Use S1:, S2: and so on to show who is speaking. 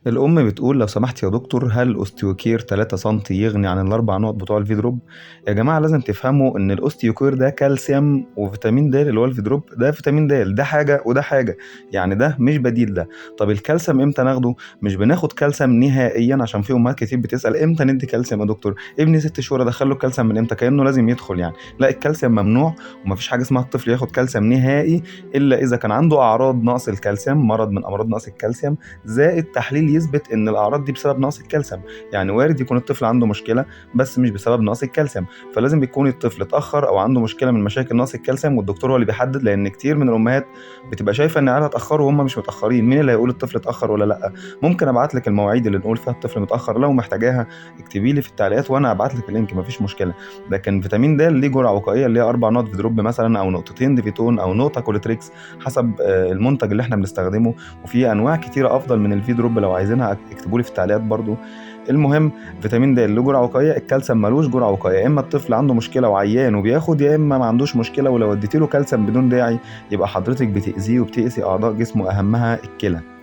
S1: الأم بتقول لو سمحت يا دكتور، هل أوستيوكير 3 سم يغني عن الأربع نقط بتوع الفيدروب؟ يا جماعة لازم تفهموا إن الأوستيوكير ده كالسيوم وفيتامين د اللي هو الفيدروب ده فيتامين د، ده حاجة وده حاجة، يعني ده مش بديل ده. طب الكالسيوم إمتى ناخده؟ مش بناخد كالسيوم نهائيا، عشان في أمهات كتير بتسأل إمتى ندي كالسيوم يا دكتور؟ ابني 6 شهور أدخله الكالسيوم من إمتى؟ كأنه لازم يدخل يعني. لا، الكالسيوم ممنوع ومفيش حاجة اسمها الطفل ياخد كالسيوم نهائي إلا إذا كان عنده أعراض نقص الكالسيوم، مرض من أمراض نقص الكالسيوم، زائد تحليل يثبت ان الاعراض دي بسبب نقص الكالسيوم. يعني وارد يكون الطفل عنده مشكلة بس مش بسبب نقص الكالسيوم، فلازم يكون الطفل اتاخر او عنده مشكلة من مشاكل نقص الكالسيوم، والدكتور هو اللي بيحدد، لان كتير من الامهات بتبقى شايفه ان عيالها اتاخروا وهم مش متاخرين. مين اللي هيقول الطفل اتاخر ولا لا؟ ممكن ابعت لك المواعيد اللي نقول فيها الطفل متاخر، لو محتاجاها اكتبي لي في التعليقات وانا ابعت لك ال link، مفيش مشكلة. لكن فيتامين د ليه جرعة وقائيه اللي هي 4 نقط فيدروب مثلا، او نقطتين ديفيتون، او نقطة كوليتريكس حسب المنتج اللي احنا بنستخدمه، وفي انواع كتيرة افضل من الفيدروب لو عايزينها اكتبوا لي في التعليقات برضو. المهم فيتامين د له جرعة وقائيه، الكالسيوم ملوش جرعة وقائيه، يا اما الطفل عنده مشكلة وعيان وبياخد، يا اما ما عندوش مشكلة ولو اديتي له كالسيوم بدون داعي يبقى حضرتك بتاذيه وبتاذي اعضاء جسمه، اهمها الكلى.